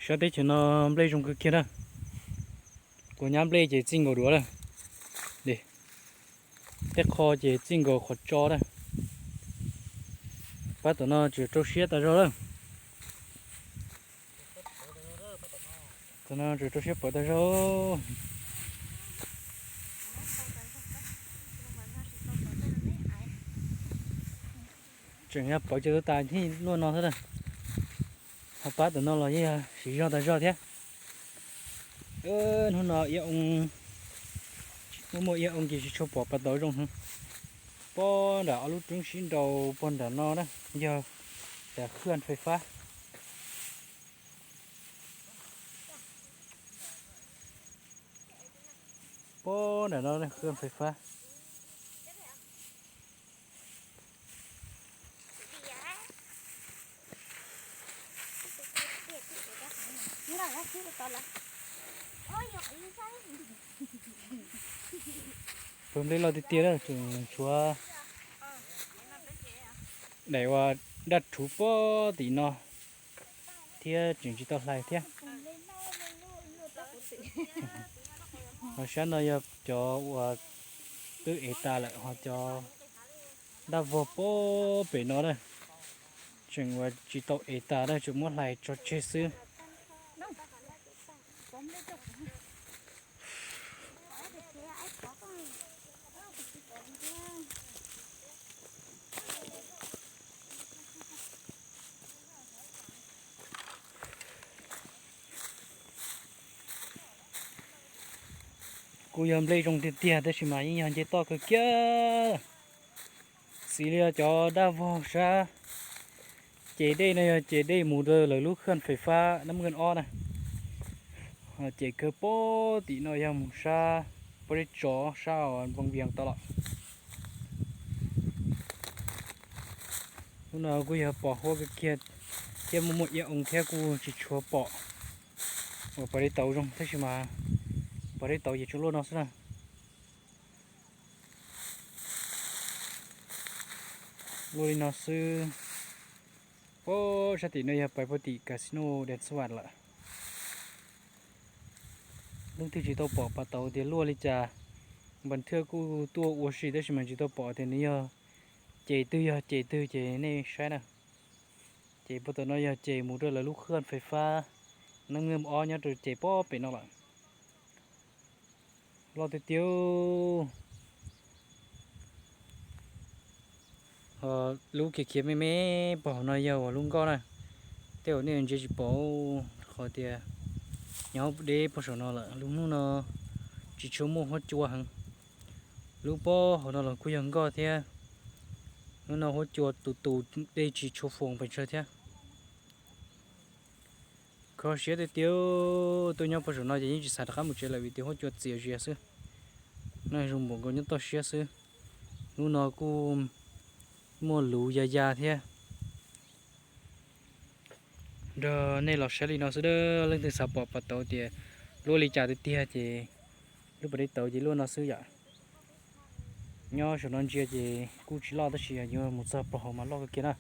Sab teb chaws no nplej zoo kawg kiag na. Kuv nyab nplej ces txij nkaus duav lawm. Tej qho ces txij nkaus qhov tso na. Pab tom no tseem rau siab tas zog lawm. Tom no tseem rau siab pawv tas zog. Tseem yog pawv cov tuaj tas thiaj luaj no xwb na. Ho pab tom no los yeej yog siv zog tas zog thiab. Hnub no iab oo, muaj muaj iab oo ces tsis tshua pom pas tauv zoo heev. Pob nram ob lub roob sib nraus puag nram no na, yog tas khwj fais fab. Pob nram no khwj fais fab. Pawg nplej loj tiag tiag na, tseem tshuav daim uas daj rhuv pob tim no thiab tseem tsis tau hlais thiab. Ho sab no yog cov uas twb ev tas lawm, ho cov daj vog pob pem no na, tseem uas tsis tau ev tas na, tseem muab hlais tso tseg xwb. Kuj yog nplej zoo tiag tiag tab sis mas yeej yog nce toj kawg kiag. Xws li cov daj vog sab ces dej no yog ces dej mus rau lawv lub khwj fais fab Nab Nkeej ob na. Ces kawg pob tim no yog mus sab pob zeb tsov sab Npoo Vias tod lawm. Hnub no kuj yog pom huab kawg kiag thiab muaj muaj iab oo thiab kuj tsis tshua pom uas pas dej tauv zoo tab sis mas pas dej tauv ces tsuas luaj no xwb na. Luaj li no xwb. Pob sab tim no yog pais puag tim Casino Dance Squad lawm. Leej twg tsis tau pom pas tauv tias luaj li cas, npas thwj kuj tuaj ua si tab sis mas tsis tau pom tias nws yog ces twg yog ces twg ces nej saib na. Ces puag tom no yog ces mus rau lawv lub khwj fais fab Nab Nkeej ob nyob rau ces pob pem no lawm. Loj tiag tiag. Ho lub khiav khiav me me pog hauv no yog uas lub nkoj na. Tej uas nej ntsia tsis pom qhov tias nyob deb pog saum no lawm, lub hnub no tsis tshua muaj huab cua heev. Lub pob hauv no los kuj yog nkoj thiab. Hnub no huab cua tus tus dej tsis tshua foom pes tsawg thiab. Kho siab tiag tiag, tuaj nyob pog saum no ces yeej tsis xav rov qab mus tsev lawm vim tias huab cua txias zias xwb. No zoo npaum nkaus nyob toj siab xwb. Hnub no kuj muaj luv ya ya thiab. Nrog nej los saib li no xwb, leej twg xav pom pas tauv tias luaj li cas tiag tiag ces lub pas dej tauv ces luaj no xwb yom. Nyob saum no ntsia ces kuj tsis loj tab sis yuav mus txog pog hauv mas loj kawg kiag na.